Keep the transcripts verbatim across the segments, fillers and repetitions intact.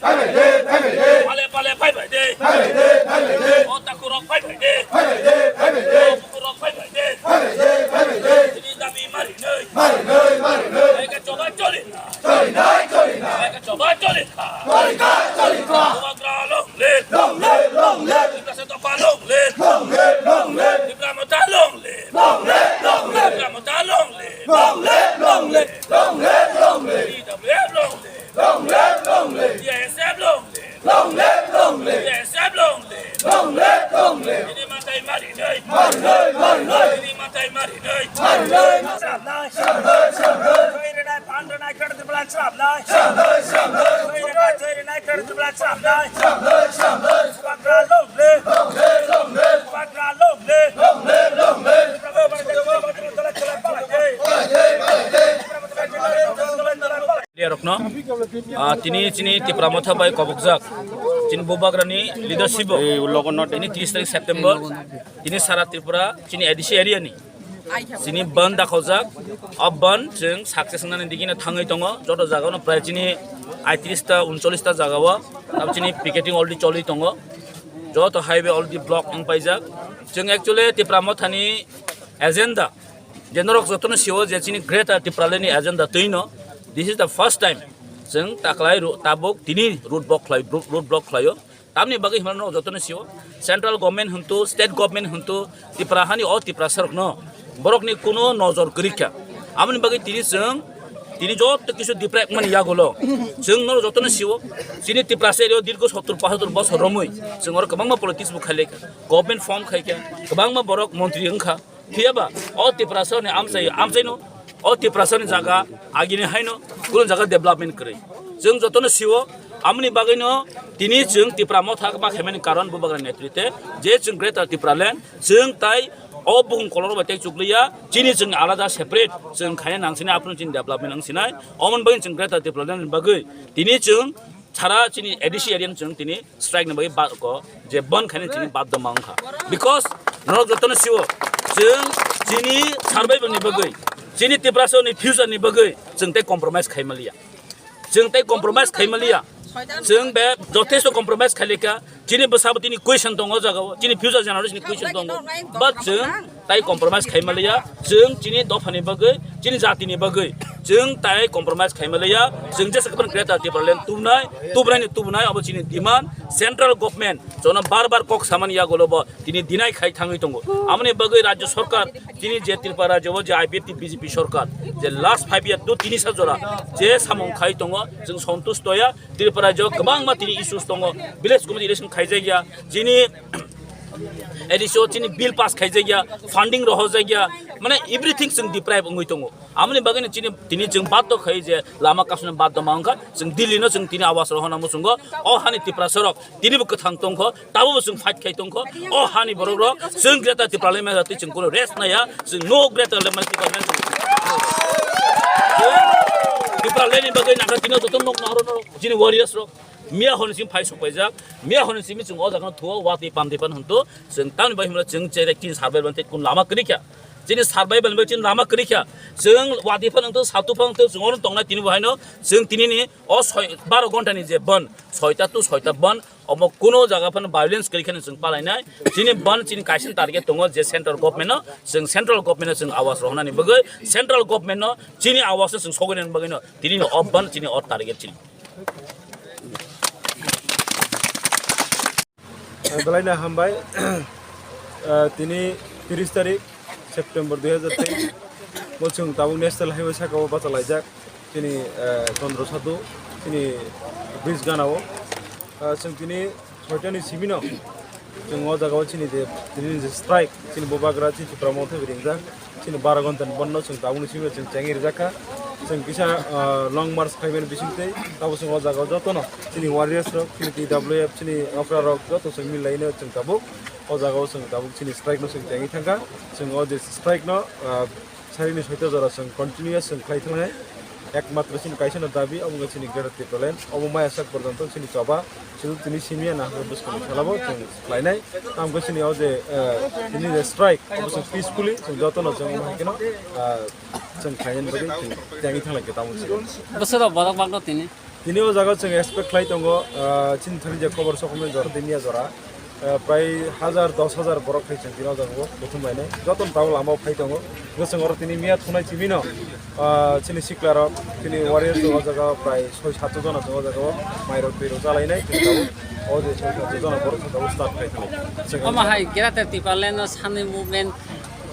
Pale pale phai bai de. O takurok phai bai de. O bukurok phai bai de. Tini dabi mari nei. Eka choba choli na. Eka choba choli na. Bubagra long live. Tiprasa Tokpa long live. Tipra Motha long live. Tipra Motha long live. T W F long live. Long live, long live. Long live, long live. T S F long live. Long live, long live. T S F long live. Long live, long live. Ini matai mari noi. Mari noi, mari noi. Ini matai mari noi. Mari noi. Salam noi. Salam noi, salam noi. Choi rinai, phan rinai, kar dibla salam noi. Salam noi, salam noi. Choi rinai, choi rinai, kar dibla salam noi. Salam noi, salam noi. Bubagra long live. Long live, long live. Bubagra long live. Long live, long live. Bubagra long live. Rokno, ah, tini chini Tipra Motha bai kobokjak, chini Bubagrani leadership o, tini tris tarik September, tini sara Tripura, chini A D C area ni, chini bandh dakhojak, o bandh chwng success wngnani digino thangwi tongo, joto jaga no prai chini aitris ta, uncholish ta jaga o, abo chini picketing already choli tongo, joto highway already block wng paijak, chwng actually Tipra Motha ni agenda, je norok jotono sio je chini Greater Tipraland ni agenda twino, this is the first time chwng taklai ro-, tabuk tini road block khlai, road, road block khlaio. Tamni bagwi hwnba norok jotono sio, central government hwntu, state government hwntu, Tipra hani o Tiprasa rokno borokni kuno nojor kwrwi kha. Aboni bagwi tini chwng, tini joto kisu deprive mani yagulo chwng norok jotono sio, chini Tiprasa area o dirgo sottor pochottor bosor romwi chwng oro kwbangma politics bo khailai kha, government form khai kha, kwbangma borok montri wng kha. Phiya ba o Tiprasa ni amchai, amchaino o Tiprasa ni jaga agini haino kuno jaga development kwrwi. Chwng jotono sio, amoni bagwino tini chwng Tipra Motha ma khaimani karon Bubagra netrite je chwng Greater Tipraland chwng tai o bukhung koloro bai tei chukliya, chini chwng alada separate chwng khaina nangsinai, aphuru chini development wngsinai, omoni bagwi chwng Greater Tipraland ni bagwi tini chwng sara chini A D C area ni chwng tini strike ni bagwi ba-, ko je bandh khaina chini badhya ma wngkha. Because norok jotono sio, chwng chini survival ni bagwi, chini Tiprasa ni future ni bagwi chwng tei compromise khai maliya. Chwng tei compromise khai maliya. Chwng be jothesto compromise khai lika. Chini bwsabo tini question tongo o jagao. Chini future generation ni question tongo. But chwng tai compromise khai maliya, chwng chini dophani bagwi, chini jatini bagwi chwng tai compromise khai maliya. Chwng jesa kwbang Greater Tipraland tubunai, tubunai ni tubunai, abo chini demand. Central government jono bar bar kok samani yagulo bo tini deny khai thangwi tongo. Amoni bagwi rajya sarkar, tini je Tripura rajya o je I P F T B J P sarkar, je last five year to tini sa jora je samung khai tongo, chwng santush toya. Tripura rajya o kwbangma tini issues tongo, village committee election khaijakya, chini A D C o chini bill pass khaijakya, funding rohorjakya, mane everything chwng deprive wngwi tongo. Amoni bagwino chini, tini chwng badhya khai je lama kasuna badhya ma wngkha, chwng Delhi no chwng tini awas rohorna muchungo, o hani Tiprasa rok tini bo kwthang tongkho, tabo bo chwng fight khai tongkho, o hani borok rok chwng Greater Tipraland maya twi chwng kuno rest naya, chwng no Greater Tipraland maya twi chwng Tipraland ni bagwi nangkha tini joto nok nahoro no chini warriors rok. Miya hwn simi phai sok paijak, miya hwn simi chwng o jaga no thuo, watwi pamtwi pan hwn to, chwng tamni bai hwnba chwng cherek chini survival ban tei kun lama kwrwi kha, chini survival bai chini lama kwrwi kha, chwng watwi pan hwn to, satu pan hwn to, chwng ono tongnai tini bo haino, chwng tini ni o soi, baro ghonta ni je ban, soita to soita ban, omo kuno jaga phano violence kwrwi kheno chwng palainai, chini ban chini kaisa target tongo je central government no, chwng central government no chwng awas rohornani bagwi, central government no chini awas no chwng sogwi nani bagwi no, tini ni o ban chini o target chini. Belai no hambai. Ah, tini tris tarik September dui hazar teis. Bo chwng tabuk National Highway saka o bachalaijak. Chini, ah, Chandra Sadhu, chini bridge gana o. Ah, chwng tini soita ni simi no chwng o jaga o chini je, tini je strike, chini bubagra, chini Tipra Motha bai ringjak. Chini baro ghonta ni bondo chwng tabukni simi chwng chengwi rijak kha. Chwng kisa, ah, long march khaimani bisingtwi tabo chwng o jaga o jotono chini warriors rok, chini T W F, chini okra rok joto chwng milaino chwng tabuk o jaga o chwng tabuk chini strike no chwng chengwi thangkha. Chwng o je strike no, ah, sarini soita jora chwng continuous chwng khlai thangnai. Ekmatro chini kaisa no dabi, omo wngkha chini Greater Tipraland, omo maya sak porjonto chini choba. Chwng tini simi ya na hwnwi bwskang salabo chwng khlainai. Tamo khe chini o je, eh, tini je strike, obo chwng peacefully, chwng jotono chwng omo hai kheno, eh, chwng khlainani bagwi chwng tiyangwi thanglai khe tamo chwng. Bwswk rok borok bagno tini? Tini o jaga chwng expect khlai tongo, ah, chini thani je khobor sokomni jora tei miya jora, ah, prai hajar, dos hajar borok khai chwng tini o jaga o buthum lainai. Joto ni tabuk lama o phai tongo. Hwnkhe chwng oro tini miya thunai chimino, ah, chini sikla rok, chini warriors o jaga o prai soi sato jona chwng o jaga o mai rok twi rok chalainai. Chwng tabuk o je soi sato jona borok chwng tabuk start khai thangwi. Chwng Omo hai Greater Tipraland no sanwi movement,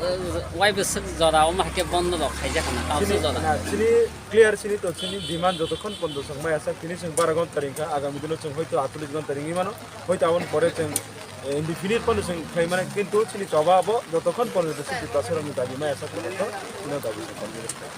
uh, waibo swk jora omo hai khe bondo rok khaijak na, tamo Chini, swk jora. Na, chini clear chini to chini demand jotokhon pondo chwng maya sak tini chwng bara gonta ringkha, agami dino chwng hoito atolish gonta ringwi mano, hoito aboni pore chwng, eh, indefinite pondo chwng khlai mano, kintu chini choba abo jotokhon pondo chwng Tiprasa rokni dabi maya sak pondo chwng tino dabi chwng complete khlai.